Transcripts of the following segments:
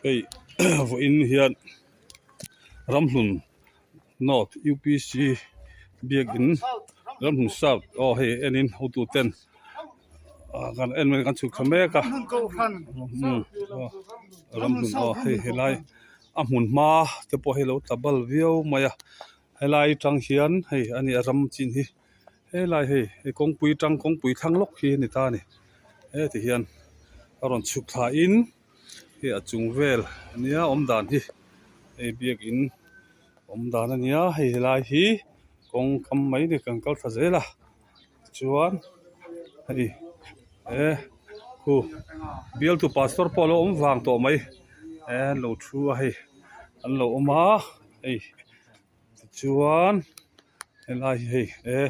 Hei vawiin hian Ramhlun North UPC biakin Ramhlun South aw hei enin hotu ten ah kan en kan chhuk thla mek a Ramhlun aw hei helai a hmun hma te pawh hi a lo tla bal viau mai a helai atang hian hei a ni a ram chin hi. Helai hei hei kawngpui tang kawngpui thlang lawk hi a ni ta a ni heti hian a rawn chhuk thla in hei a chung vel ania awm dan hi hei biakin awm dan ania hei helai hi kawng kam mai ni kan kal thla zel a tichuan hei e khu bialtu pastor pawh a lo awm vang tawh mai e an lo thu a hei an lo awm a hei. Tichuan helai hi hei e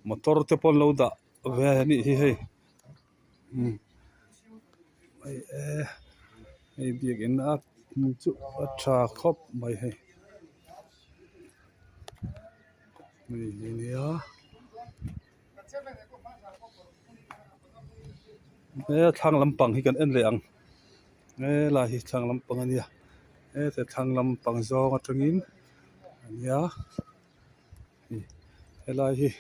motor te pawh an lo dah ve a nih hi hei umm hei e hei biakin a hmun chu a tha khawp mai hei hei hi nia he thlang lampang hi kan en leh ang. Helai hi thlang lampang a nia heta thlang lampang zawng atangin a nia helai hi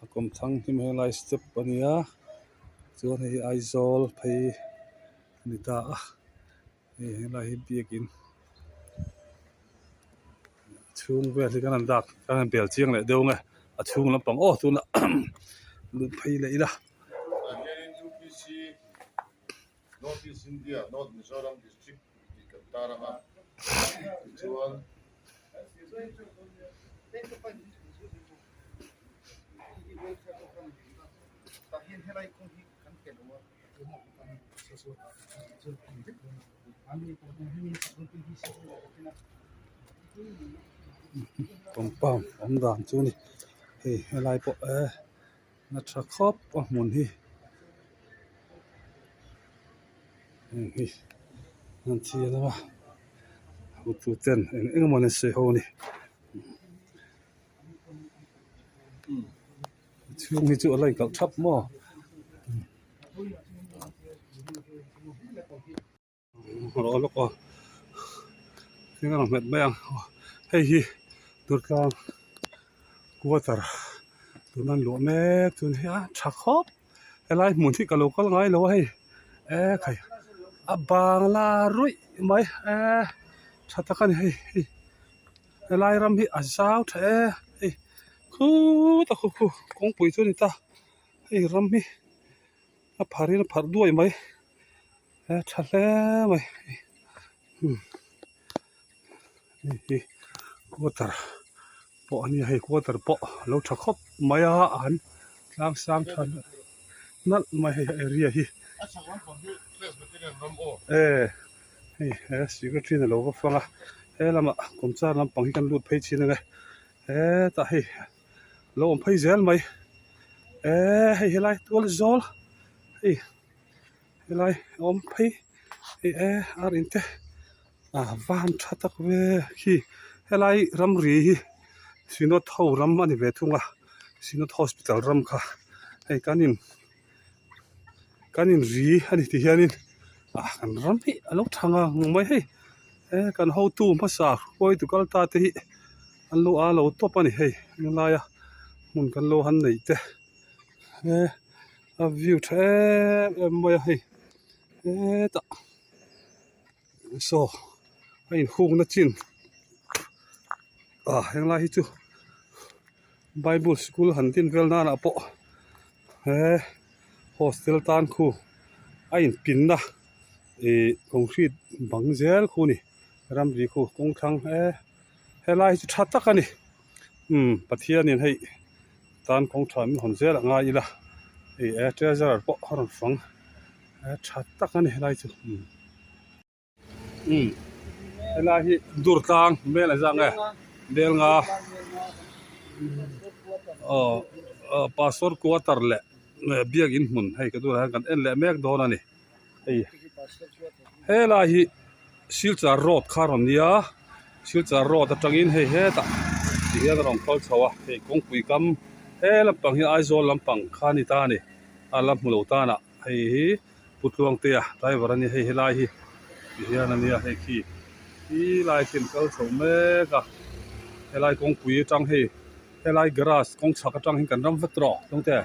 a kawmthlang hnim helai step a nia chuan hei hi Aizawl phei a ni ta a hei helai hi biakin chhung vel hi kan han dak kan han bel chiang leh deuh ang e a chhung lampang aw tunah lut phei leh ila. North East India, North Mizoram District tih kan tar ang a, tichuan Compound awm dan chu a ni hei helai pawh e. A tha khawp a hmun hi heng hi an thian a hotu ten eng eng emaw an sawi ho a ni a chhung hi chu a la inkalh thap maw. Rawh lawk aw thing a rawn hmet mai ang hei hi Durtlang quarter tuna an luah mek chu ni a tha khawp helai hmun hi ka lo kal ngai lo a hei ekhai a bang la ruih mai eh tha tak a ni hei hei helai ram hi a zau tha e hei khutah khu khu kawngpui chu a ni ta hei ram hi a pharin a pharh duai mai. A tha hle mai hei hi quarter pawh a nia hei quarter pawh a lo tha khawp mai a an tlang sang tha nalh mai hei area hi e hei he secretary in a lo va fang a he lamah kawmchar lampang hi kan lut phei thin ang e hetah hei lo awm phei zel mai e hei helai tual zawl hei. Helai a awm phei hei e ar in te a van tha tak ve khi helai ramri hi Synod ho ram a ni ve thung a Synod hospital ram kha hei kan in kan in ri a ni ti hianin ah kan ram hi a lo tha ngang mai hei he kan hotu hmasa hruaitu kal ta te hi an lo a lo tawp a ni hei henglaia hmun kan lo han neih te he. A view tha em em mai a hei hetah saw a inhungna chin ah henglai hi chu bible school han din vel nanah pawh he hostel tan khu a inpinna ih concrete bang zel khu a ni ramri khu kawng thlang e helai hi chu tha tak a ni umm Pathianin hei. Tan kawng tha min hawn zel a ngai ila hei e treasurer pawh a rawn fang e tha tak a ni helai chu umm umm helai hi dur tlang vel ang zang e bel nga aw aw pastor quarter leh biakin hmun hei ka tunah hian kan en leh mek dawn a ni. Hei helai hi Silchar road kha rawn nia Silchar road atangin hei hetah ti hian a rawn kal chho a hei kawngpui kam he lampang hi Aizawl lampang kha a ni ta a ni a la hmu lo tan ah hei hi Pu Tluangtea driver a ni hei helai hi. Ti hian a nia hei khi khi lai khi an kal chho mek a helai kawngpui atang hei helai garage kawng chhak atang hian kan ram vek tawh tlawngte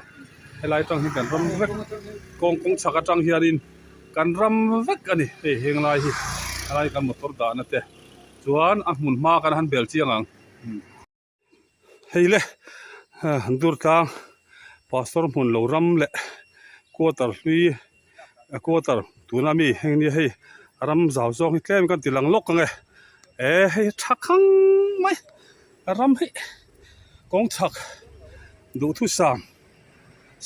helai atang hian kan ram vek kawng kawng chhak atang hianin kan ram vek a ni hei heng lai hi helai kan motor dahna te chuan a hmun hma kan han bel chiang ang. Hei le dur tlang pastor hmun lo ram leh quarter hlui quarter tuna mi heng nia hei ram zau zawng hi tlem kan ti lang lawk ang e e hei tha khang mai ram hi kawng chhak duhthusam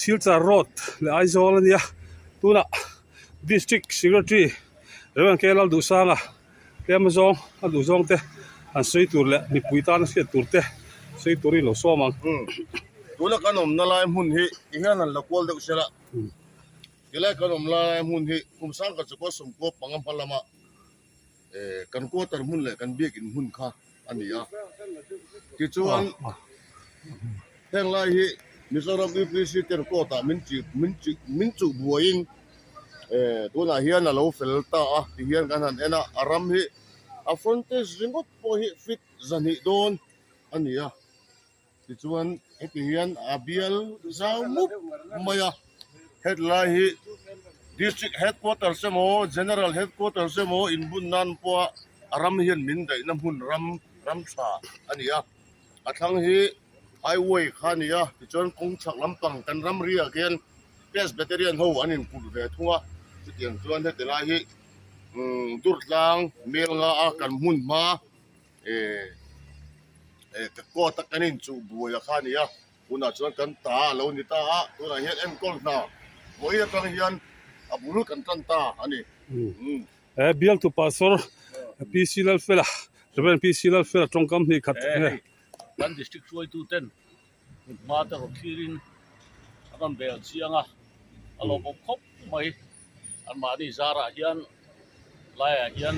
Silchar road leh Aizawl a nia tunah district secretary Rev K Lalduhsanga. Tlem zawng a duh zawng te an sawi tur leh mipui tana hriat tur te sawi turin lo sawm ang. Tuna kan awmna lai hmun hi ti hian an la kual deuh sela. Tilai kan awm lai hmun hi kum sangkhat chukua sawmkua panga hma lama kan quarter hmun leh kan biakin hmun kha a ni a. Tichuan heng lai hi Mizoram UPC ten court ah min chih min chih min chuh buaiin Tunah hian a lo fel ta a ti hian kan han en a, a ram hi a frontage ringawt pawh hi feet zahnih dawn a ni a, tichuan heti hian a bial zau mup mai a, hetlai hi district headquarters emaw general headquarters emaw inbun nan pawha a ram hian min daihna hmun ram ram tha a ni a, a thlang hi highway kha a ni a, tichuan kawng chhak lampang kan ramri ah khian Presbyterian ho an inkulh ve thung a, chutiang chuan heti lai hi umm Durtlang mel nga a kan hmun hma eh eh ka court a kan inchuh buai a kha a ni a, tunah chuan kan ta a lo ni ta a, tunah hian enkawl hna vawi atang hian a bul kan tan ta a ni. Umm. He bialtu pastor PC Lalfela Rev PC Lalfela tawngkam hnih khat. Kan district hruaituten hmunhma te rawn thlirin a rawn bel chiang a, a lawmawm khawp mai. Anmahni zarah hian laiah hian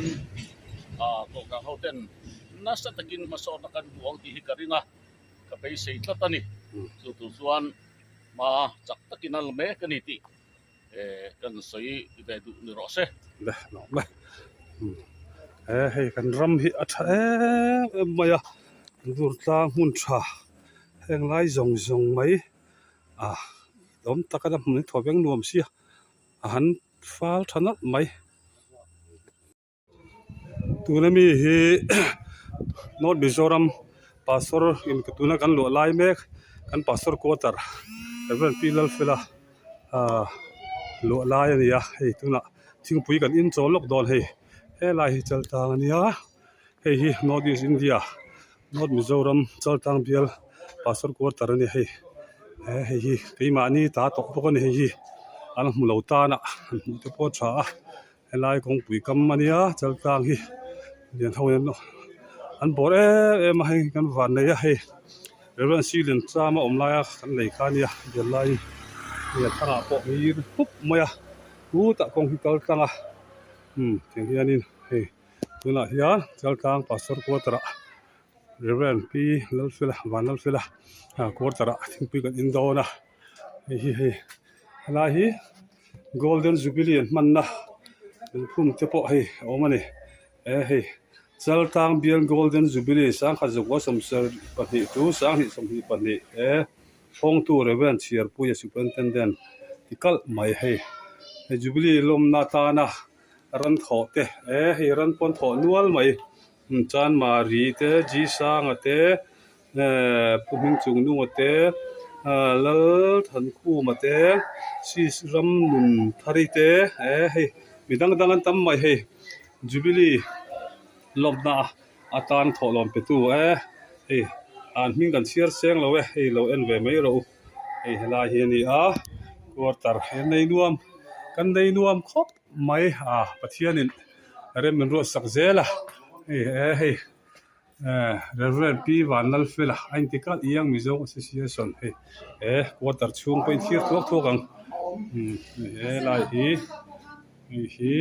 ah kohhran ho ten nasa takin hmasawnna kan hmu ang tih hi ka ring a, ka beisei tlat a ni. Chu tur chuan hma chak takin a la mek a ni tih Kan sawi ve duh ni rawh se. Le lawm le. He hei kan ram hi a tha em em mai a, Durtlang hmun tha heng lai zawng zawng mai a awm tak a hmun hi thaw veng nuam sia a han fal tha nawlh mai. Tuna mi hi North Mizoram Pastor in tuna kan luah lai mek kan Pastor quarter Reverend Pi Lalfela ahh luah lai a ni a hei tunah thingpui kan in chawl lawk dawn hei helai hi chaltang a nia hei hi North East India North Mizoram chaltang bial Pastor quarter a ni hei he hei hi keimahni ta tawh bawk a ni hei hi an hmu lo tan a an hmuh te pawh a tha a. Helai kawngpui kam a nia chaltlang hi lian ho hian an bawr em em a hei kan van nei a hei Reverend C Lianchama awm laia kan lei kha a nia bial laiin hei a thangah pawh ngir hmup mai a chutah kawng hi kal tlang a umm tiang hianin hei tunah hian chaltlang pastor quarter ah Reverend P Lalfela Vanlalfela quarter ah thingpui kan in dawn a hei hi hei helai hi. Golden Jubilee an hmanna lungphum te pawh hei a awm a ni e hei Chaltlang bial Golden Jubilee sangkhat zakua 72 chu 2022 e hawngtu Reverend Chhiarpuia Superintendent ti kalh mai hei hei Jubilee lawmna atana ran thawh te e hei ran pawn thawh nual mai Chanmari te G Sanga te. Pu Hming Chung Nunga te Lal Thankhuma te Sis Ram Nun Thari te hei mi dang dang an tam mai hei Jubilee lawmna atan thawhlawm pe tu e hei an hming kan chhiar seng lo e hei lo en ve mai rawh u hei helai hi a ni a quarter hi nei nuam kan nei nuam khawp mai a Pathianin rem min ruatsak zel a hei e hei. Reverend Pi Vanlalfela a inti kalh Young Mizo Association hei he quarter chhung pawh a inthlir thuak thuak ang helai hi hei hi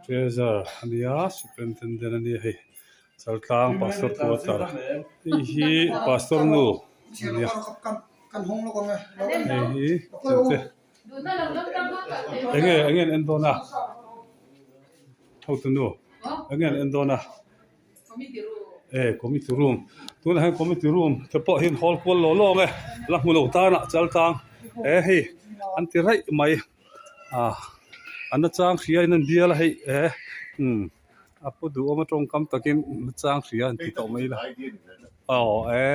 treasure a nia superintendent a nia hei Chaltlang pastor quarter hei hi pastor nu a nia hei hi enge enge an en dawn a. Hotunu eng nge an en dawn a e committee room tunah hian committee room te pawh hi an hawl kual law law ang e la hmu lo tan ah chal tang e hei an ti raih mai ah an nachang hria in an bial a hei e umm a pu duhawm a tawngkam takin nachang hria an ti tawh mai la aw e.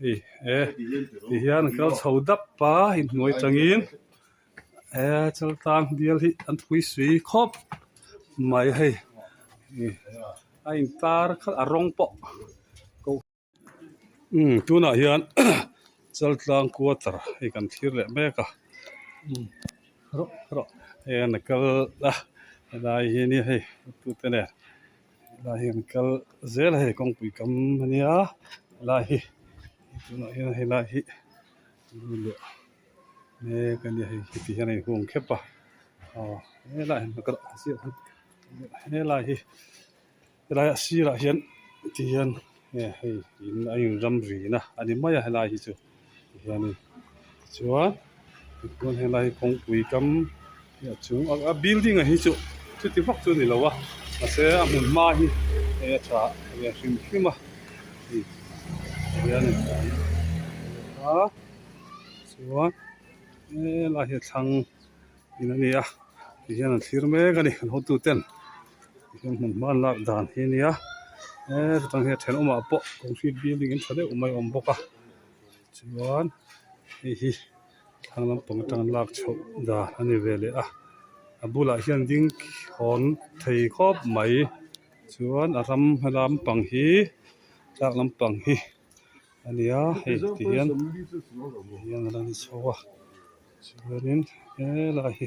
Hei e ti hian an kal chho dap a inhnuai atangin he chaltlang bial hi an phui sui khawp mai hei ih a intar khalh a rawng pawh ko umm tunah hian chaltlang quarter hei kan thlir leh mek a umm rawh rawh hei an kal a helai hi nia hei tute nen. Helai hi an kal zel a hei kawngpui kam a nia helai hi tunah hian helai hi luah mek a nia hei heti hian a inhung khep a aw helai hi helai hi helai a sirah hian ti hian hei in a inram rina a ni mai a helai hi chu tihianin tichuan tichuan helai hi kawngpui kam a chung a building a hi chu chuti vak chu a ni lo a mahse a hmun hma hi hei a tha ve hrim hrim a hei tihianin a chuan helai hi a thlang in a ni a tihian an thlir mek a ni an hotu ten tihian hmun hma an lak dan hi a nia hetang hian thenawmah pawh concrete building in tha deuh mai a awm bawk a chuan hei hi thlang lampang atang an lak chhoh dan a ni ve leh a a bulah hian ding hawn thei khawp mai chuan a ram lampang hi tlak lampang hi a ni a hei tihian tihian a la ni chho a. Chuanin helai hi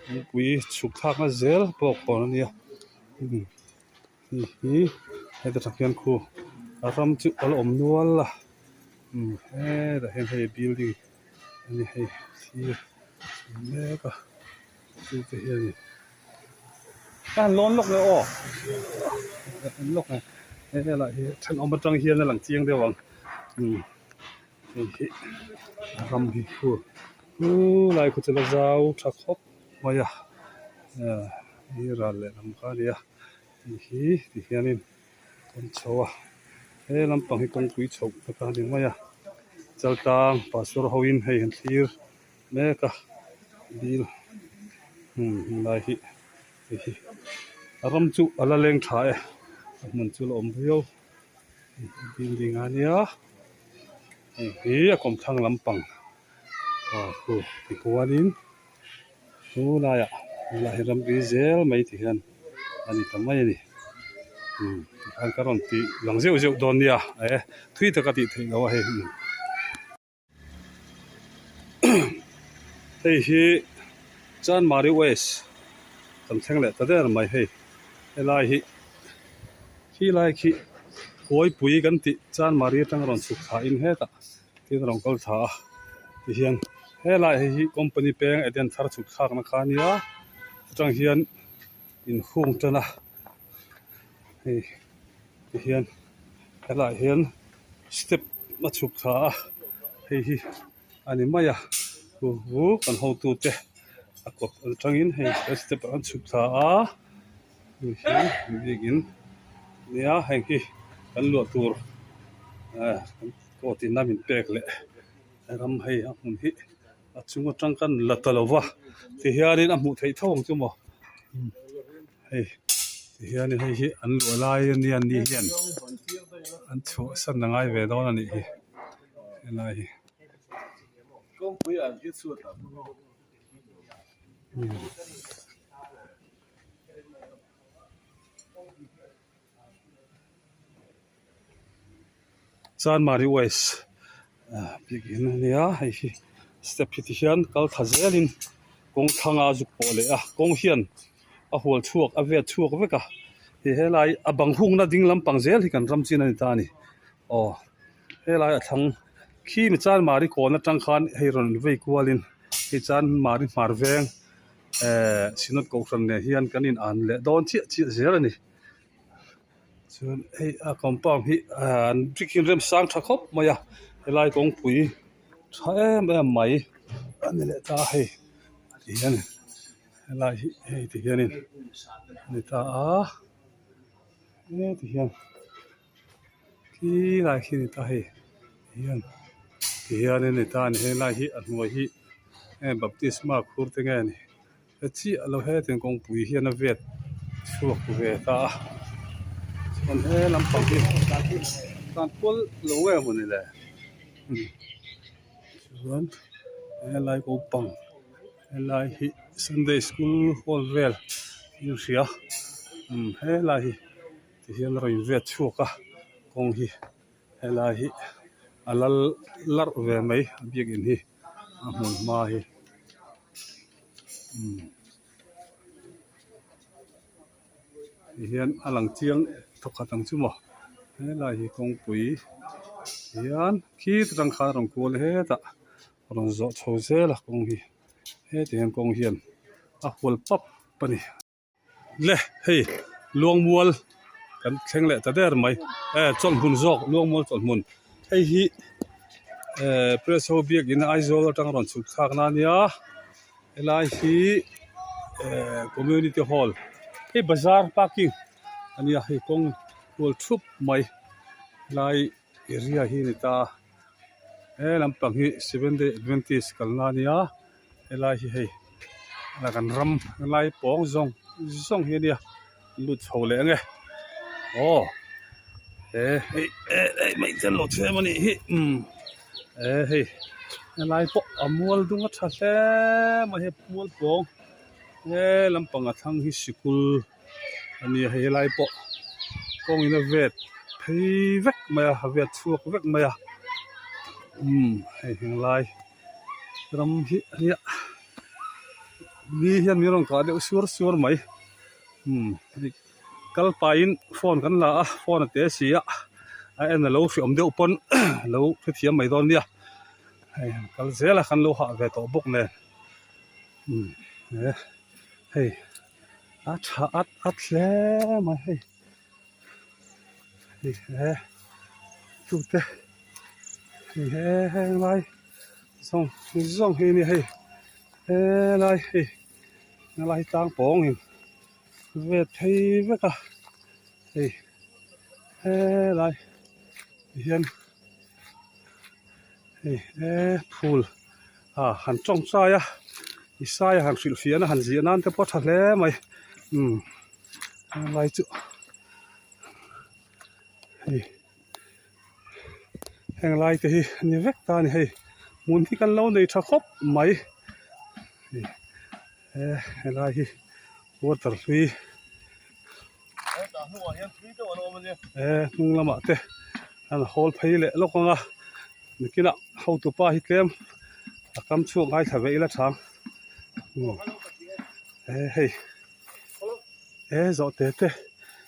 kawngpui chhuk thlakna zel pawh khawn a nia hei hi heta tang hian khu a ram chu a la awm nual a hetah hian hei building a ni hei thlir mek a chute hianin a han lawn lawk le aw lawk e helai hi thenawm atang hian a lang chiang deuh ang. Hei hi ram hi khu chu lai khu chu la zau tha khawp mai a ah hei ral lehlam kha a ni a hei hi ti hianin kan chho a he lampang hi kawngpui chhoh te kha a ni mai a chaltlang pastor ho in hei an thlir mek a dil hmm helai hi hei hi a ram chu a la leng tha e a hmun chu la awm viau. Building a nia hei hi a kawmthlang lampang aw khu tichuanin chu laiah helai hi ramri zel mai ti hian a ni ta mai a ni umm tikhan ka rawn tih lang zeuh zeuh dawn nia e thui taka tih theih loh a hei. Hei hi Chanmari West kan thleng leh ta der mai hei helai hi khi lai khi Kawipui kan tih Chanmari atanga rawn chhuk thla in hetah tin a rawn kal thla a tihian helai hei hi company peng Eden thar chhuk thlakna kha ania atang hian inhung tan a hei tihian helaiah hian step a chhuk thla a hei hi a ni mai a chu chu kan hotute a kawt atangin hei step ah an chhuk thla a hei hi biakin nia heng hi kan luah tur ah court in a min pek leh ram hei a hmun hi. A chung atang khan la ta lo va tihianin a hmuh theih tho ang chu maw hei tihianin hei hi an luah lai ania ni hian an chhuahsan a ngai ve dawn a nih hi helai hi. Chanmari West biakin a nia hei hi step hi ti hian kal thla zelin kawng thlanga zuk pawh leh a kawng hian a hual chhuak a vet chhuak vek a hei helai a bang hungna ding lampang zel hi kan ram chin a ni ta a ni aw helai a thlang khi mi Chanmari kawn atang khan hei rawn vei kualin hei Chanmari hmar veng ehh Synod kohhran nen hian kan in an leh dawn chiah chiah zel a ni. Chuan hei a compound hi an brick hi an rem sang tha khawp mai a helai kawngpui tha em em mai a ni leh ta a hei tihian. Helai hi hei ti hianin a ni ta a heti hian khi lai khi a ni ta hei hian ti hianin a ni ta a ni helai hi a hnuai hi heng baptisma khur te nge ni he chiah lo hetiang kawngpui hian a vet chhuak ve ta a chuan he lampang hi tan kual lo nge mawni le chuan helai kopang. Helai hi sunday school hall vel in hria umm helai hi ti hian a rawn invet chhuak a kawng hi helai hi a lal larh ve mai a biakin hi a hmun hma hi umm ti hian a lang chiang thawkhat ang chu maw helai hi kawngpui hian khi ta tang khan a rawn kual hetah. Rawn zawh chho zel a kawng hi heti hian kawng hian a hual pap a ni. Le hei Luangmual kan thleng leh ta der mai e chawlhhmun zawk Luangmual chawlhhmun hei hi eh press ho biakin Aizawl atanga rawn chhuk thlak na ania helai hi eh community hall hei bazar parking ania hei kawng hual thup mai helai area hi a ni ta a. He lampang hi seven day adventist kalna ania helai hi hei la kan ram helai pawng zawng zawng hi ania lut chho leh ange aw he hei eh mai te an lo chhem anih hi umm he hei helai pawh a mual dung a tha hle mai hei mual pawng he lampang a thlang hi sikul. A ni hei helai pawh kawngin a vet phei vek mai a a vet chhuak vek mai a umm hei henglai ram hi a nia ni hian min rawn kah deuh suar suar mai umm hei kal pahin phone kan la a phone a te si a a en a lo hreawm deuh pawn lo hrethiam mai dawn nia hei kal zel a kan lo hah ve tawh bawk nen umm he hei. A tha at at hle mai hei hei he tute hei he heng lai zawng zawng hi a ni hei helai hei helai tlang pawng in vet phei vek a hei helai hian. Hei he phul ah han tawngtai a Isaia han hrilhfiahna han ziah nan te pawh a tha hle mai umm helai chu hei heng lai te hi a ni vek ta a ni hei hmun hi kan lo nei tha khawp mai hei he helai hi water hlui. He hnung lamah te an hawl phei leh lawk ang a nikinah hotupa hi tlem a kam chhuak ngaithla ve ila tha ang he hei he zawh te te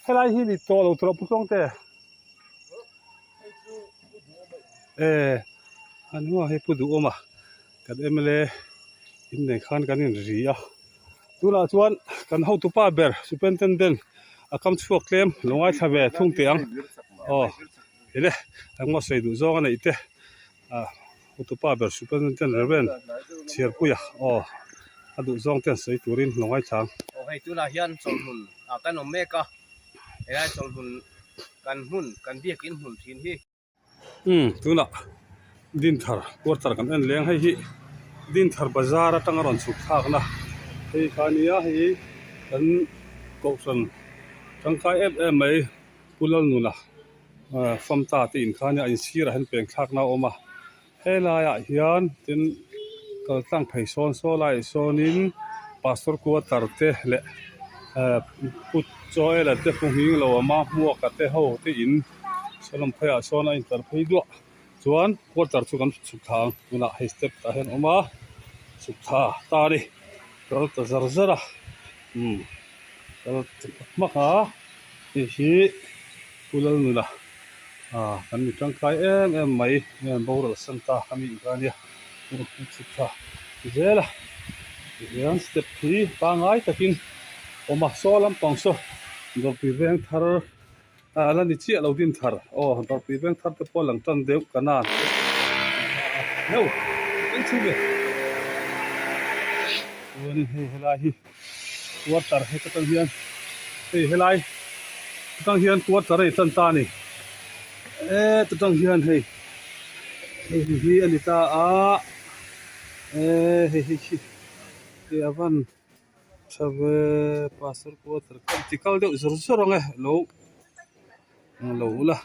helai hi ni tawh lo tur a pu tluang te e a hnungah hei pu duhawma kan mla in nei khan kan inri a. Tunah chuan kan hotupa ber Superintendent a kam chhuak tlem lo ngaithla ve thung teh ang. Aw eng e engmaw sawi duh zawng a neih te ah hotupa ber Superintendent Reverend Chhiarpuia aw a duh zawng te an sawi turin lo ngaithla ang. Aw hei tunah hian chawlhhmun ah kan awm mek a, helai chawlhhmun kan hmun kan biakin hmun thin hi. Umm tunah Dinthar quarter kan en leng hei hi Dinthar bazar atanga rawn chhuk thlakna hei kha ania hei kan kohhran tangkai em em mai Pu Lalnuna ah famta te in kha ania a insirah hian peng thlakna a awm a helaiah hian tin kal tlang phei sawn saw laiah sawnin pastor quarter te leh ah Pu Joel-a te Pu Nghinglo-a Mahmuaka te ho te in. Saw pheiah sawn a intlar phei duah chuan quarter chu kan chhuk thla ang tunah hei step tah hian a awm a chhuk thla ta a ni kal ta zar zar a umm kal ta hmak hmak a hei hi Pu Lalnuna ah kan mi tangkai em em mai nge an boral san ta a mi ka nia chhuk thla zel a tihian step hi pangai takin awm a saw lampang saw dawrpui veng thar. A la ni chiah lo din thar. Aw Dawrpui veng thar te pawh lang tan deuh ka nan. Heuh eng chhung ve. Chuanin hei helai hi. Quarter heta tang hian hei helai tang hian quarter a intan ta a ni heta tang hian hei hei hi a ni ta a eh hei hi khi hei a van tha ve pastor quarter ka inti kal deuh zawr zawr ang e lo lo la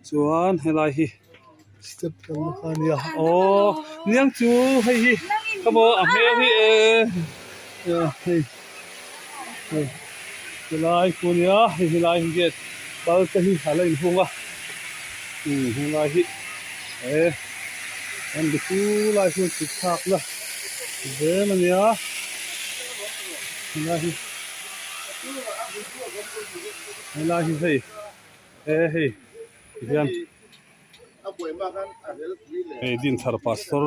chuan helai hi step kalna kha ania aw niang chu hei hi ka maw a hmel hi eh hei hei helai khu ania hei helai hi gate kal te hi a la inhung a umm helai hi eh an bi chu lai chu chhuk thlak na zel ania helai hi. Helai hi hei e hei tihian hei Dinthar pastor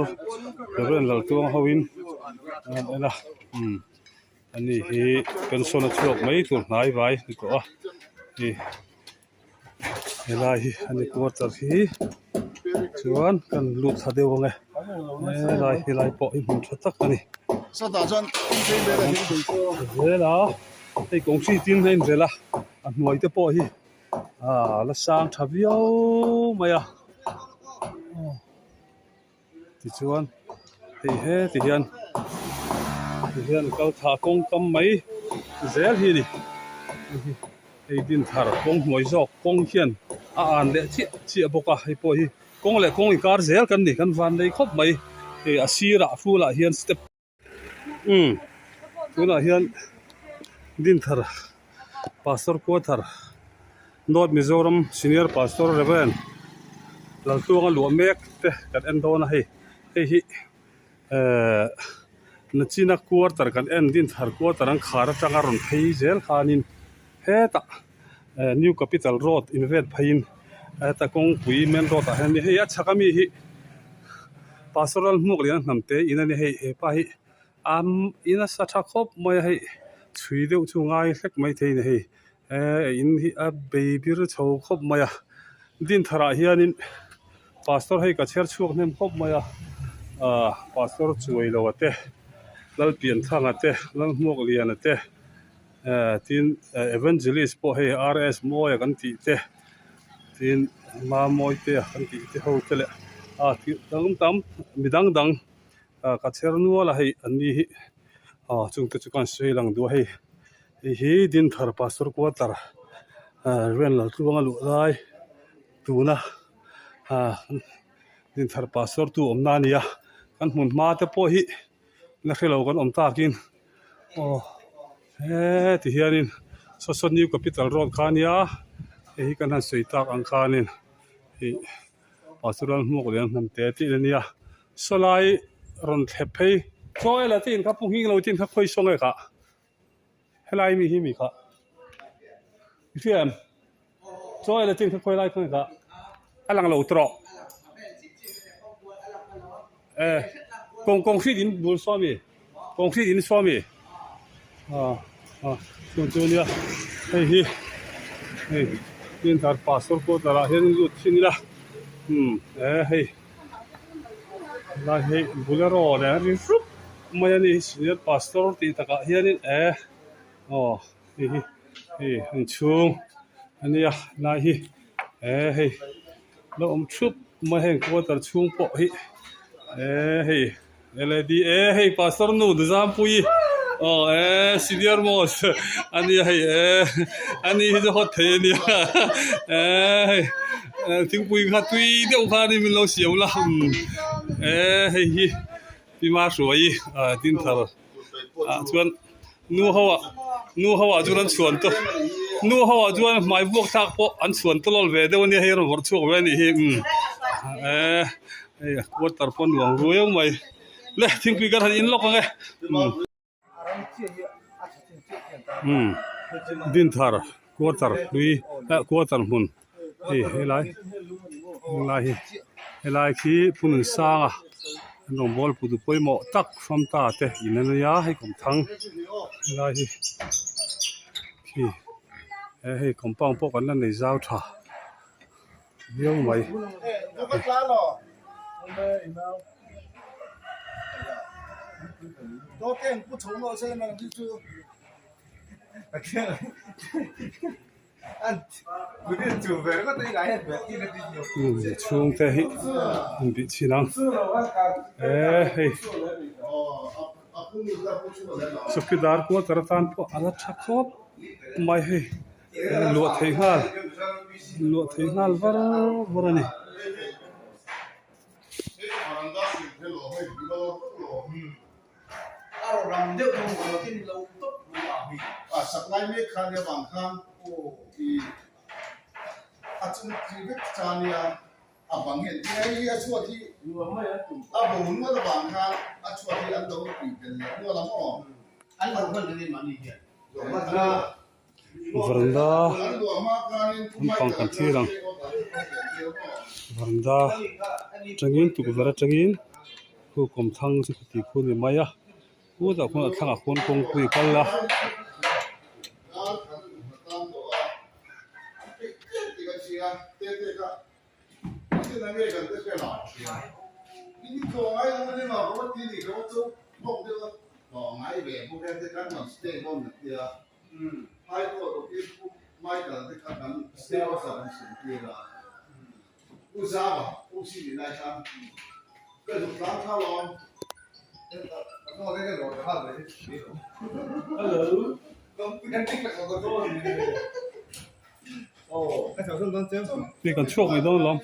Reverend Laltuang ho in an en a umm ani hi pension a chhuak mai tur hnai vai ni tawh a hei helai hi ani quarter hi chuan kan lut thla deuh ang e helai helai pawh hi hmun tha tak a ni zel a. Hei concrete in a inrel a a hnuai te pawh hi aaa la sang tha viau mai a tichuan hei heti hian tihian kal thla kawng kam mai zel hi a ni hei dinthar kawng hnuai zawk kawng hian a an leh chiah chiah bawk a hei pawh hi kawng leh kawng inkar zel kan ni kan van nei khawp mai hei a sirah fulah hian step. Umm tunah hian Dinthar Pastor Quarter North Mizoram Senior Pastor Reverend Laltuanga luah mek te kan en dawn a hei hei hi ehh Nachina Quarter kan en Dinthar Quarter an khar atanga rawn phei zel khanin hetah ehh New Capital Road invet pheiin heta kawngpui main road ah hian hei a chhak ami hi Pastoral hmuak lian a hnam te in a ni hei hepa hi am in a sa tha khawp mai a hei chhui deuh chu ngai hlek mai thei a ni hei eh in hi a bei bir chho khawp mai a Dinthar ah hianin Pastor hei ka chher chhuak hnem khawp mai a ah Pastor Chuailo a te Lalpianthanga te Lalhmuakliana te. Eh tin evangelist pawh hei RS Mawia kan tih te tin Mamawi te kan tih te ho te leh ah thil dang tam mi dang dang ah ka chher nual a hei an ni hi ah chung te chu ka han sawi lang duh a hei hei hi Dinthar Pastor quarter ah Rev Laltluanga luh lai tuna ah Dinthar Pastor tu awmna a ni a kan hmun hma te pawh hi la hrelo kan awm takin aw heti hianin saw saw new capital road kha ania hei hi kan han sawi tak ang khanin ih pastoral hmuak leh hnam te tih ania saw lai rawn thlep phei chaw ela te in kha pu nghing lo te in kha khawi saw nge kah. Helai mi hi mi kha i hria em? Chaw ela chin kha khawi lai khawi kha a lang lo tawh e kawng kawng hrit in bul saw mi kawng hrit in saw mi ah ah chung chu nia hei hi hei dinthar pastor quarter ah hian lut thin ila umm e hei helai hi bolero nen a ri hrup mai a ni senior pastor tih takah hianin e aw hei hi hei inchhung a nia helai hi e hei la awm thup mai heng quarter chhung pawh hi e hei. Lad e hei pastor nu Nuzampuii aw e senior most a nia hei e ani hi chu hot thei a nia e hei thingpui kha tui deuh kha ani min lo siam la e hei hi Pi Mahruaii Dinthar ah chuan nu ho ah nu ho ah chuan an chhuan tawh nu ho ah chuan hmai vuak thlak pawh an chhuan tawlh awlh ve deuh a nia hei a rawn vawrh chhuak ve a nih hi umm eh hei a quarter pawh a nuam ruai mai le thingpui kan han in lawk ang e umm umm Dinthar quarter hlui eh quarter hmun. Hei helai helai hi helai khi phun an sang a an rawngbawl putu pawimawh tak famta te in a nia hei kawmthang helai hi khi he hei compound pawh kan la nei zau tha viau mai. Chhungte hi an bih chhin ang eee hei chowkidar quarter atan pawh a la tha khawp mai hei luah theih nghal luah theih nghal var var a ni. Varanda lampang kan thlir ang varanda atangin tukverh atangin khu kawmthlang chu khiti khu a ni mai a khutah khuan a thlangah khuan kawngpui a kal a. Hei kan chhuak mai dawn alawm.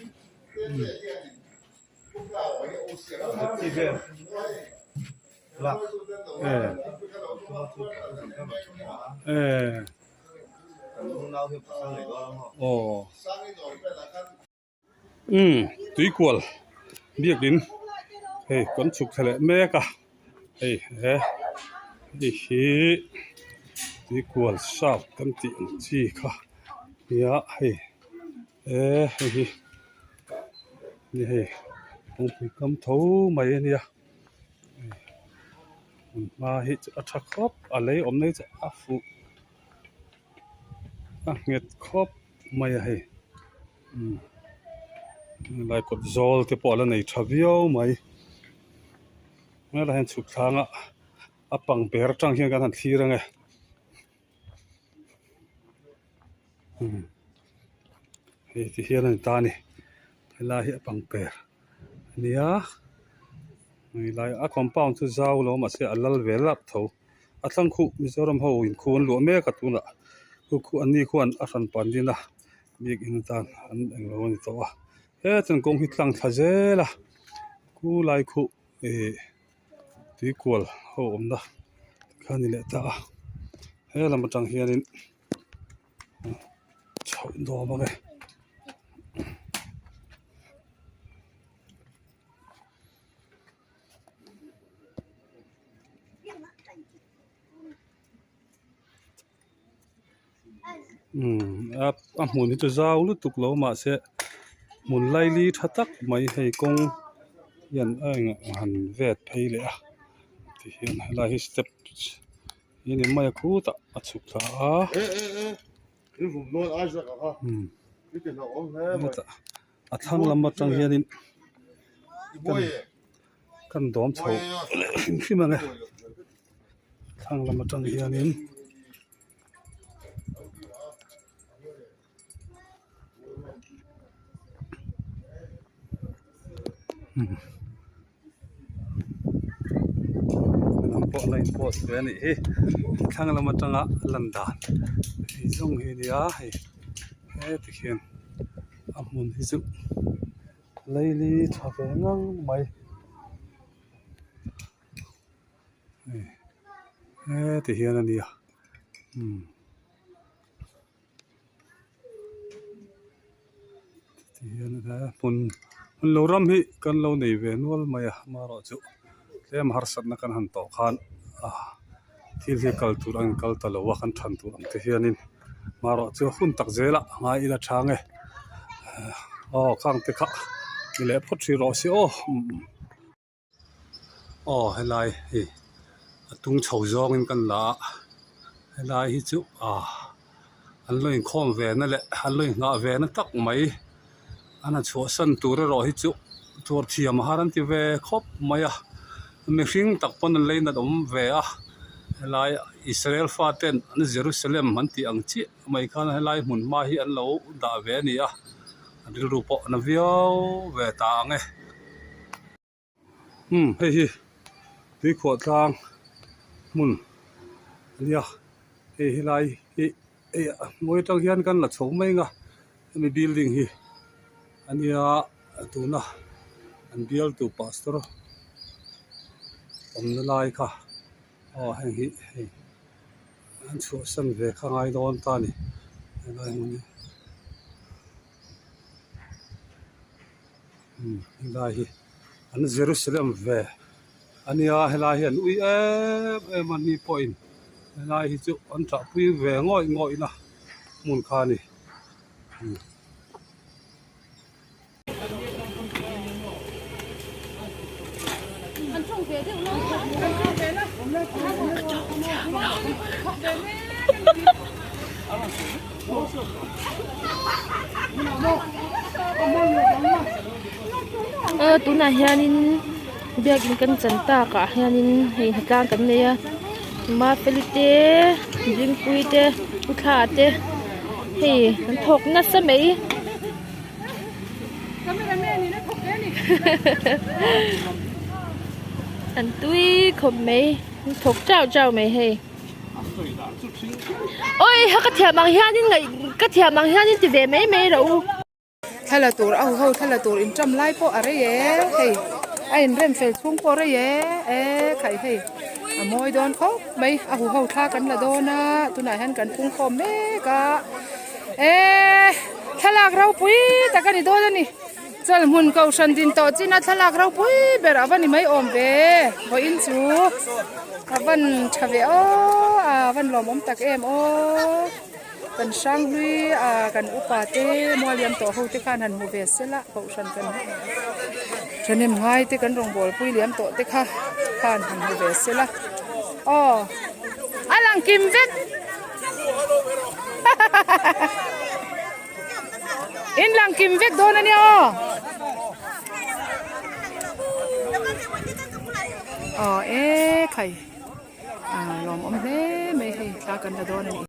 Umm tuikual biakin hei kan chhuk thla leh mek a hei he hei hi tuikual sap kan tih ang chi kha nia hei eh hei hi ni hei kawngpui kam tho mai a nia hmun hma hi chu a tha khawp a lei awm na hi chu a fuh a nghet khawp mai a hei umm helai kawt zawl te pawh a la nei tha viau mai helaiah hian chhuk thlanga a pang ber atang hian kan han thlir ange umm hei ti hian a ni ta a ni helai hi a pang per a nia helai a compound chu zau lo mahse a lal ve lap tho. A thlang khuh Mizoram ho in khu an luah mek a tunah khu khu an ni khuan a hran pan din a bik in atan an englo a ni tawh a hetan kawng hi tlang thla zel a khu lai khuh ih tuikual ho awmna kha a ni leh ta a he lam atang hianin chhoh dawm ang e. Umm a a hmun hi chu zau lutuk lo mahse hmun laili tha tak mai hei kawng hian a eng han vet phei leh a tihian helai hi step hi a ni mai a khutah a chhuk thla a umm hetah a thlang lam atang hianin kan dawm chho leh hrim hrim ang e thlang lam atang hianin lam pawh a la in post ve a nih hi thlang lam atanga lan dan hei zawng hi a nia hei heti khian a hmun hi chu laili tha ve ngang mai hei heti hian a nia umm. Tihian hmun hmun lo ram hi kan lo nei ve nual mai a amaherawhchu tlem harsatna kan han tawh khan ah thil hi kal tur ang kal ta lo a kan than tur ang te hianin amaherawhchu hun tak zelah a ngai ila chang e aw khang te kha ni leh phawt hrih rawh se aw. Aw helai hei a tung chho zawngin kan la a helai hi chu ah an lo inkhawm ve na leh an lo inghah ve na tak mai an han chhuahsan tur erawh hi chu tuar thiam a har an ti ve khawp mai a mihring tak pawn an lei nat awm ve a helai. Israel faten an Jerusalem an tih ang chiah mai khan helai hmun hma hi an lo dah ve a ni a an rilru pawh a na viau ve ta ang e. Umm hei hi tuikhuah tlang hmun a nia hei helai hi hei a hnuai atang hian kan la chho mai ang a hemi building hi a nia tuna an bialtu pastor awmna lai kha aw heng hi hei an chhuahsan ve kha ngai dawn ta a ni helai hmun hi. Umm helai hi an Jerusalem ve a nia helai hi an ui em em a ni pawhin helai hi chu an ṭahpui ve ngawih ngawih na hmun kha a ni. Aw tunah hianin biakin kan chan takah hianin hei hnatlang kan nei a mafeli te dingpuii te pu thla te hei an thawk nasa mai. An tui khawp mai an thawk chau chau mai hei. Awi ha ka thiam ang hianin ngaih ka thiam ang hianin ti ve mai mai rawh u. Thla la tur a huho thla la tur inṭam lai pawh a rei e hei a inrem fel chhung pawh a rei e e khaih hei a mawi dawn khawp mai a huho thla kan la dawn a tunah hian kan pung khawm mek a e thlalak ropui tak a ni dawn a ni chawlhmun kohhran din tawh chin a thlalak ropui ber a va ni mai awm ve vawiin chu a van tha ve aw a van lawmawm tak em aw. Kan hranghlui ah kan upa te mualiam tawh ho te khan han hmu ve se la kohhran kan thahnem ngai te kan rawngbawlpui liam tawh te kha khan han hmu ve se la aw a lang kim vek in lang kim vek dawn a nia aw aw e khai ah lawmawm hle mai hei thla kan la dawn a ni.